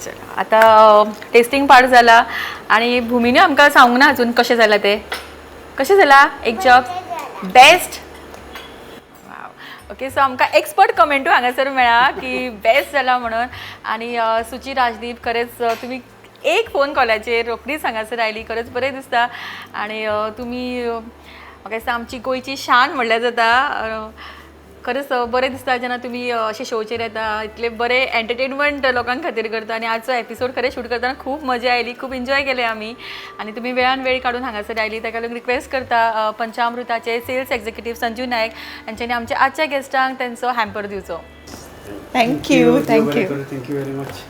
चलो, आतां टेस्टींग पार्ट जाला आनी भुमीने आमकां सांगूंक ना अजून कशें जालां तें. कशें जालां एक जॉब बेस्ट. ओके, सो आमकां एक्सपर्ट कमेंटूय हांगासर मेळ्ळा की बेस्ट जाला म्हणून. आनी सुची, राजदीप, खरेंच तुमी एक फोन कॉलाचेर रोखडीच हांगासर आयली, खरेंच बरें दिसता. आनी तुमी म्हाका दिसता आमची गोंयची शान म्हणल्यार जाता. खरेंच बरें दिसता जेन्ना तुमी अशे शोचेर येता, इतले बरे एंटरटेनमेंट लोकां खातीर करता. आनी आजचो एपिसोड खरें शूट करतना खूब मजा आयली, खूब एन्जॉय केलें आमी. आनी तुमी वेळान वेळ काडून हांगासर आयली ताका लागून रिक्वेस्ट करता पंचामृताचे सेल्स एक्झिक्युटीव संजू नायक हांच्यांनी आमच्या आजच्या गेस्टांक तेंचो हॅम्पर दिवचो. Thank you, thank you. Thank you very much.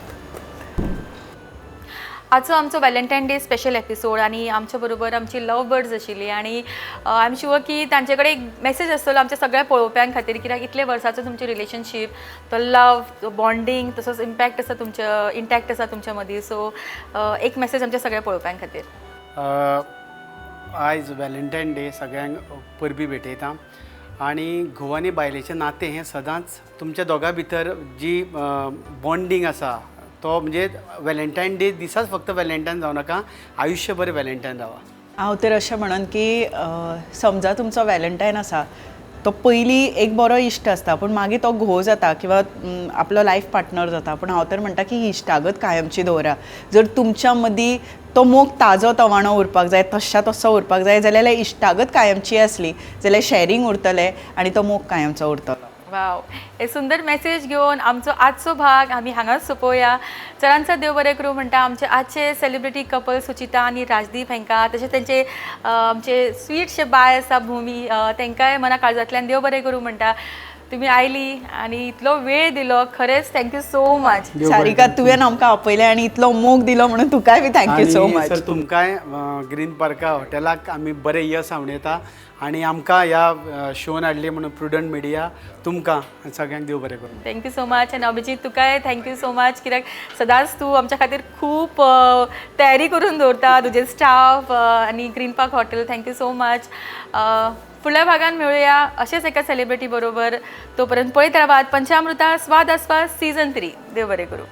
आजचो आमचो व्हॅलेंटायन डे स्पेशल एपिसोड आनी आमच्या बरोबर आमची लव बर्ड्स आशिल्ली. आनी I am sure की तांचे कडेन एक मॅसेज आसतलो आमच्या सगळ्या पळोवप्यां खातीर, कित्याक इतले वर्साचो तुमचे रिलेशनशीप, तो लव, तो बॉन्डींग तसोच इम्पॅक्ट आसा तुमच्या, इंटॅक्ट आसा तुमच्या मदीं. सो एक मॅसेज आमच्या सगळ्या पळोवप्यां खातीर. आयज व्हॅलेंटायन डे, सगळ्यांक परबीं भेटयता. आनी घोव आनी बायलेचें नातें हें सदांच तुमच्या दोगां भितर जी बॉन्डींग आसा तो म्हणजे व्हॅलेंटायन डे दिसाच फक्त व्हॅलेंटायन जावं नाका, आयुश्यभर व्हॅलेंटायन रावा. हांव तर अशें म्हणन की समजा तुमचो व्हॅलेंटायन आसा तो पयलीं एक बरो इश्ट आसता, पूण मागीर तो घोव जाता किंवा आपलो लायफ पार्टनर जाता. पूण हांव तर म्हणटा की ही इश्टागत कायमची दवरा. जर तुमच्या मदीं तो मोग ताजो तवाणो उरपाक जाय, तश्या तसो उरपाक जाय जाल्यार इश्टागत कायमची आसली जाल्यार शॅरींग उरतलें आनी तो मोग कायमचो उरतलो. वाव, हे सुंदर मेसेज घेवन आमचो आजचो भाग आमी हांगाच सोंपोवया. चडांत चड देव बरें करूं म्हणटा आमचे आजचे सेलिब्रिटी कपल सुचिता आनी राजदीप हांकां, तशें तेंचे आमचे स्वीटशे बाय आसा भुमी, तांकांय मना काळजांतल्यान देव बरें करूं म्हणटा. तुमी आयली आनी इतलो वेळ दिलो, खरेंच thank you so much. Sarika, तुवें आमकां आपयलें आनी इतलो मोग दिलो म्हणून तुकाय बी thank you so much. Sir, तुमकांय ग्रीन पार्का हॉटेलाक आमी बरें यस आवडयता आनी आमकां ह्या शोन हाडली म्हणून प्रुडंट मिडिया तुमकां सगळ्यांक देव बरें करूं. Thank you so much. आनी अभिजीत, तुकाय thank you so much, कित्याक सदांच तूं आमच्या खातीर खूब तयारी करून दवरता, तुजे स्टाफ आनी green park hotel. Thank you so much. फुडल्या भागान मेळुया अशेंच एका सेलिब्रिटी बरोबर. तोपर्यंत पळयत रावात पंचामृता स्वाद आस्वाद सीझन 3. देव बरें करूं.